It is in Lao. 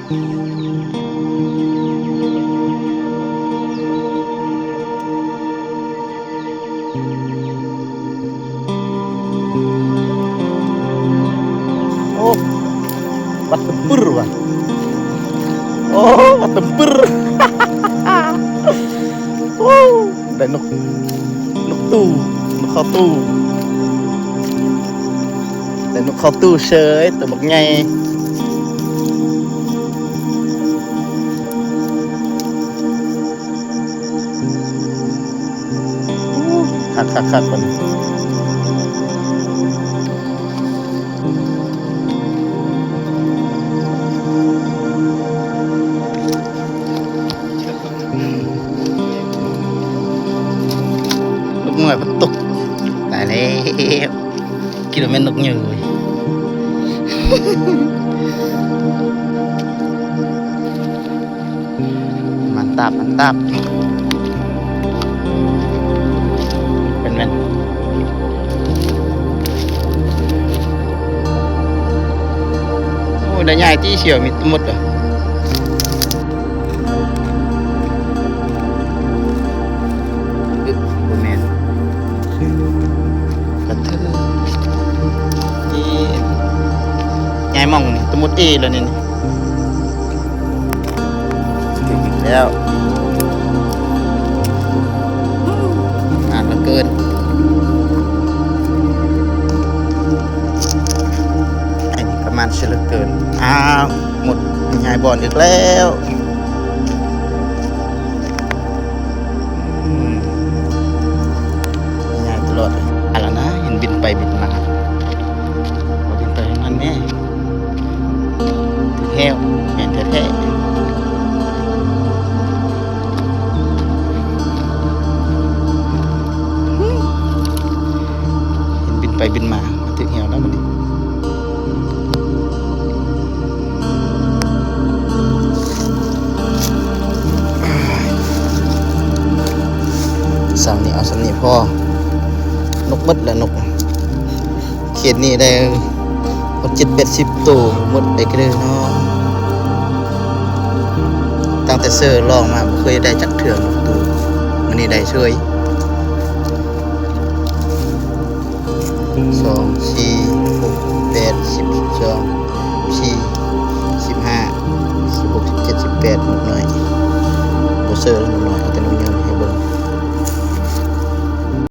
ໂອ້ ບັດຕຶມປຶດວ່າ ໂອ້ ບັດຕຶມປຶດ ໂອ້ ໄດ້ນົກ ນົກຕູ້ ນົກເຂົ້າຕູ້ ໄດ້ນົກເຂົ້າຕູ້ເສີຍ ໂຕບັກໃຫຍ່. ຄັກໆໆ ບັດນີ້ ນົກນ້ອຍພັດຕົກ ຕາຍແລ້ວ. ຄິດວ່າແມ່ນນົກໃຫຍ່ເວີຍ ມັນຕາບ ມັນຕາບ ແມ່ນໆ ໂອ້ ໄດ້ຍ້າຍຕິ ສ່ຽວມີໝົດເດີ. ອຶ ບໍ່ແມ່ນ ກະເທີຍ ນີ້ ຍ້າຍໝ່ອງນີ້ ຕົວໝົດເອແລ້ວນີ້ ນີ້ ຖືກອີກແລ້ວ ງາມເຫຼືອເກີນ ອັນນີ້ກະມັນຊິເຫຼືອເກີນ ອ້າວ ໝົດ ຍ້າຍບ່ອນອີກແລ້ວ. ອືມ ຍ້າຍຕະຫຼອດ ອາລະນະ ເຫັນບິນໄປບິນມາ ເອົາບິນໄປທາງນັ້ນແດ່ ຖືກແລ້ວ ແມ່ນແທ້ໆ ເຫັນບິນໄປບິນມາ ມາຖືກແລ້ວນະບັດນີ້. ສ່ຳນີ້ ເອົາສ່ຳນີ້ພໍ ນົກໝົດແລ້ວ ນົກ ເຂດນີ້ໄດ້ຫົກເຈັດແປດສິບໂຕ ໝົດໄປເລີຍເນາະ ຕັ້ງແຕ່ເຊີລອງມາບໍ່ເຄີຍໄດ້ຈັກເທື່ອ ນົກຕູ້ ມື້ນີ້ໄດ້ເສີຍ. ສອງ ສີ່ ຫົກ ແປດ ສິບ ສິບສອງ ສິບສີ່ ສິບຫ້າ ສິບຫົກ ສິບເຈັດ ສິບແປດ ນົກນ້ອຍ ບໍ່ເຊີ ນົກນ້ອຍ ເອົາແຕ່